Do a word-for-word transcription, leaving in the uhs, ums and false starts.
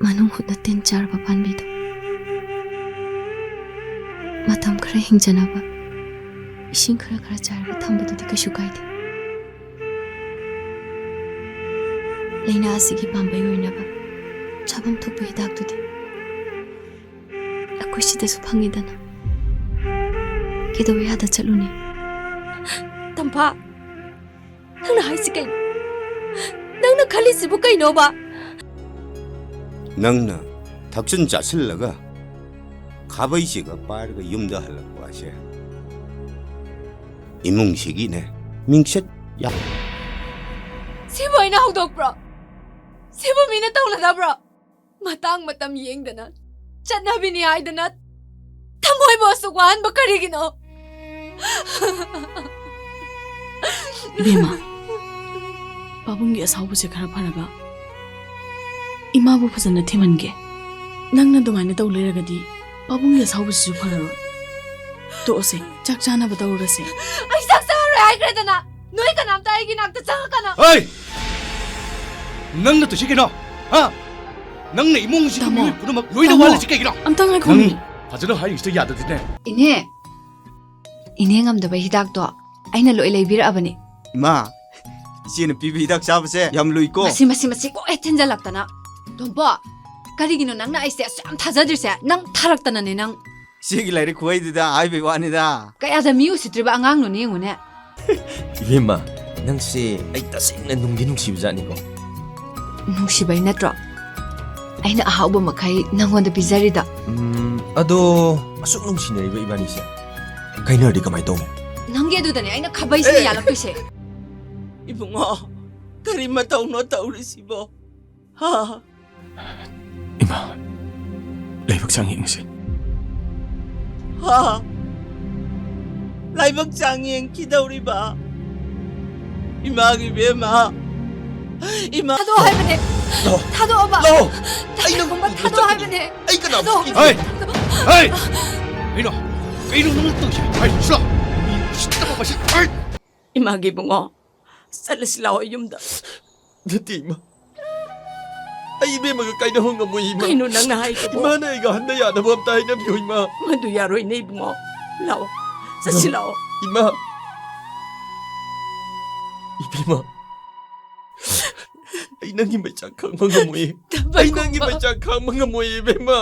ꯃꯅꯨꯡ ꯍꯨꯠꯅ ꯇꯤꯟ ꯆꯥꯔꯕ ꯄꯥꯝꯕꯤꯗꯣ ꯃꯇꯝ ꯈꯔ ꯍꯤꯡꯖꯅꯕ ꯏꯁꯤꯡ ꯈꯔ ꯈꯔ ꯆꯥꯏꯔꯒ ꯊꯝꯕꯗꯨꯗꯤ ꯀꯩꯁꯨ ꯀꯥꯏꯗꯦ꯫ ꯂꯥꯏꯅꯥ ꯑꯁꯤꯒꯤ ꯄꯥꯝꯕꯩ ꯑꯣꯏꯅꯕ ꯆꯥꯐꯝ ꯊꯣꯛꯄ ꯍꯤꯗꯥꯛꯇꯨꯗꯤ ꯑꯩꯈꯣꯏ ꯁꯤꯗꯁꯨ ꯐꯪꯉꯤꯗꯅ꯫ ꯀꯩꯗꯧꯕ ꯌꯥꯗ ꯆꯠꯂꯨꯅꯤ? ꯇꯝꯐꯥ, ꯅꯪꯅ ꯍꯥꯏꯁꯤ ꯀꯩꯅꯣ? ꯅꯪꯅ ꯈꯜꯂꯤꯁꯤꯕꯨ ꯀꯩꯅꯣꯕ? ꯅꯪꯅ ꯊꯛꯆꯤꯟ ꯆꯥꯁꯤꯜꯂꯒ ꯈꯥꯕꯩꯁꯤꯒ ꯄꯥꯏꯔꯒ ꯌꯨꯝꯗ ꯍꯜꯂꯛꯄ ꯑꯁꯦ ꯏꯃꯨꯡꯁꯤꯒꯤꯅꯦ ꯃꯤꯡꯆꯠ ꯌꯥ- ꯁꯤꯕꯨ ꯑꯩꯅ ꯍꯧꯗꯣꯛꯄ꯭ꯔꯣ? ꯁꯤꯕꯨ ꯃꯤꯅ ꯇꯧꯅꯗꯕ꯭ꯔꯣ? ꯃꯇꯥꯡ ꯃꯇꯝ ꯌꯦꯡꯗꯅ ꯆꯠꯅꯕꯤꯅꯤ ꯍꯥꯏꯗꯅ ꯊꯃꯣꯏꯕꯨ ꯑꯁꯨꯛ ꯋꯥꯍꯟꯕ ꯀꯔꯤꯒꯤꯅꯣ? ꯏꯕꯦꯝꯃ, ꯄꯥꯕꯨꯡꯒꯤ ꯑꯁꯥꯎꯕꯁꯦ ꯈꯔ ꯐꯔꯒ ꯏꯃꯥꯕꯨ ꯐꯖꯅ ꯊꯦꯝꯍꯟꯒꯦ꯫ ꯅꯪꯅ ꯑꯗꯨꯃꯥꯏꯅ ꯇꯧ ꯂꯩꯔꯒꯗꯤ ꯄꯥꯕꯨꯡꯒꯤ ꯑꯁꯥꯎꯕꯁꯤꯁꯨ ꯐꯔꯔꯣꯏ꯫ ꯇꯣꯛꯑꯁꯦ, ꯆꯥꯛ ꯆꯥꯅꯕ ꯇꯧꯔꯁꯦ꯫ ꯑꯩ ꯆꯥꯛ ꯆꯥꯔꯣꯏ ꯍꯥꯏꯈ꯭ꯔꯦꯗꯅ, ꯅꯣꯏ ꯀꯅꯥꯝꯇ ꯑꯩꯒꯤ ꯅꯥꯛꯇ ꯆꯪꯉꯛꯀꯅꯨ꯫ ꯍꯩ! ꯅꯪꯅ ꯇꯧꯁꯤ ꯀꯩꯅꯣ? ꯍꯥ? ꯅꯪꯅ ꯏꯃꯨꯡꯁꯤꯒꯤ ꯇꯥꯃꯣ, ꯃꯤꯑꯣꯏ ꯄꯨꯝꯅꯃꯛ ꯂꯣꯏꯅ ꯇꯥꯃꯣ, ꯋꯥꯍꯜꯂꯤꯁꯤ ꯀꯩꯒꯤꯅꯣ? ꯑꯝꯇ ꯉꯥꯏꯈꯣꯃꯤ꯫ ꯅꯪ ꯐꯖꯅ ꯍꯥꯏꯔꯤꯁꯤꯗ ꯌꯥꯗꯗꯤꯅꯦ꯫ ꯏꯅꯦ, ꯏꯅꯦ ꯉꯝꯗꯕ ꯍꯤꯗꯥꯛꯇꯣ ꯑꯩꯅ ꯂꯣꯏ ꯂꯩꯕꯤꯔꯛꯑꯕꯅꯤ꯫ ꯏꯃꯥ, ꯏꯆꯦꯅ ꯄꯤꯕ ꯍꯤꯗꯥꯛ ꯆꯥꯕꯁꯦ ꯌꯥꯝ ꯂꯨꯏꯀꯣ꯫ ꯃꯁꯤ, ꯃꯁꯤ, ꯃꯁꯤ ꯂꯣꯏ ꯊꯤꯟꯖꯜꯂꯛꯇꯅ꯫ ꯇꯣꯝꯄꯣ, ꯀꯔꯤꯒꯤꯅꯣ ꯅꯪꯅ ꯑꯩꯁꯦ ꯑꯁꯨꯛ ꯌꯥꯝ ꯊꯥꯖꯗ꯭ꯔꯤꯁꯦ? ꯅꯪ ꯊꯥꯔꯛꯇꯅꯅꯦ ꯅꯪ꯫ ꯏꯆꯦꯒꯤ ꯂꯥꯏꯔꯤꯛ ꯈꯨꯍꯩꯗꯨꯗ ꯍꯥꯏꯕꯩ ꯋꯥꯅꯤꯗ꯫ ꯀꯌꯥꯗ ꯃꯤ ꯎꯁꯤꯠꯇ꯭ꯔꯤꯕ ꯑꯉꯥꯡꯅꯣꯅꯦ ꯌꯦꯡꯉꯨꯅꯦ꯫ ꯏꯕꯦꯝꯃ, ꯅꯪꯁꯦ ꯑꯩ ꯇꯁꯦꯡꯅ ꯅꯨꯡꯗꯤ ꯅꯨꯡꯁꯤꯕ ꯖꯥꯠꯅꯤꯀꯣ꯫ ꯅꯨꯡꯁꯤꯕꯩ ꯅꯠꯇ꯭ꯔꯣ ꯑꯩꯅ ꯑꯍꯥꯎꯕ ꯃꯈꯩ ꯅꯪꯉꯣꯟꯗ ꯄꯤꯖꯔꯤꯗꯣ? ꯎꯝ, ꯑꯗꯣ ꯑꯁꯨꯛ ꯅꯨꯡꯁꯤꯅꯔꯤꯕ ꯏꯕꯥꯅꯤꯁꯦ ꯀꯥꯏꯅꯔꯗꯤ ꯀꯃꯥꯏ ꯇꯧꯅꯤ? ꯅꯪꯒꯤ ꯑꯗꯨꯗꯅꯦ ꯑꯩꯅ ꯈꯥꯕꯩꯁꯤꯅ ꯑꯦ! ꯌꯥꯜꯂꯛꯇꯣꯏꯁꯦ꯫ ꯏꯕꯨꯡꯉꯣ, ꯀꯔꯤ ꯃꯇꯧꯅꯣ ꯇꯧꯔꯤꯁꯤꯕꯣ? ꯍꯥ? ꯏꯃꯥ, ꯂꯥꯏꯕꯛ ꯆꯥꯡ ꯌꯦꯡꯉꯁꯤ꯫ ꯍꯥ? ꯂꯥꯏꯕꯛ ꯆꯥꯡ ꯌꯦꯡꯈꯤꯗꯧꯔꯤꯕ? ꯏꯃꯥꯒꯤ ꯏꯕꯦꯝꯃ, ꯏꯃꯥ꯫ ꯊꯥꯗꯣꯛꯑꯣ ꯍꯥꯏꯕꯅꯦ꯫ ꯂꯥꯛꯑꯣ꯫ ꯊꯥꯗꯣꯛꯑꯣꯕ꯫ ꯂꯥꯛꯑꯣ꯫ ꯑꯩ ꯅꯪ ꯊꯥꯗꯣꯛꯑꯣ ꯄꯨꯕ ꯍꯥꯏꯕꯅꯦ꯫ ꯆꯠꯀꯅꯤ꯫ ꯑꯩ ꯀꯅꯥꯕꯨ ꯊꯥꯗꯣꯛꯑꯣ꯫ ꯀꯤꯗꯦ꯫ ꯍꯩ! ꯍꯩ! ꯀꯩꯅꯣ? ꯀꯩꯅꯣ ꯅꯪꯅ ꯇꯧꯔꯤꯁꯦ? ꯍꯩ, ꯁꯤꯂꯥꯎ! ꯃꯤ ꯎꯁꯤꯠꯇꯕ ꯃꯁꯤ! ꯍꯩ! ꯏꯃꯥꯒꯤ ꯏꯕꯨꯡꯉꯣ, ꯆꯠꯂꯁꯤ ꯂꯥꯛꯑꯣ ꯌꯨꯝꯗ꯫ ꯅꯠꯇꯦ, ꯏꯃꯥ꯫ ꯑꯩ ꯏꯕꯦꯝꯃꯒ ꯀꯥꯏꯅꯍꯧ ꯉꯝꯃꯣꯏ, ꯏꯃꯥ꯫ ꯀꯩꯅꯣ ꯅꯪꯅ ꯍꯥꯏꯗꯨꯕꯣ? ꯏꯃꯥꯅ ꯑꯩꯒ ꯍꯟꯗ ꯌꯥꯗꯕ ꯑꯝꯇ ꯍꯥꯏꯅꯕꯤꯌꯨ, ꯏꯃꯥ꯫ ꯃꯗꯨ ꯌꯥꯔꯣꯏꯅꯦ ꯏꯕꯨꯡꯉꯣ꯫ ꯂꯥꯛꯑꯣ, ꯆꯠꯁꯤ ꯂꯥꯛꯑꯣ꯫ ꯏꯃꯥ, ꯏꯕꯦꯝꯃ, ꯑꯩ ꯅꯪꯒꯤ ꯃꯩꯆꯥꯛ ꯈꯥꯡꯕ ꯉꯝꯃꯣꯏ꯫ ꯑꯩ ꯅꯪꯒꯤ ꯊꯕꯛꯀꯨꯝꯕ ꯃꯩꯆꯥꯛ ꯈꯥꯡꯕ ꯉꯝꯃꯣꯏ, ꯏꯕꯦꯝꯃ꯫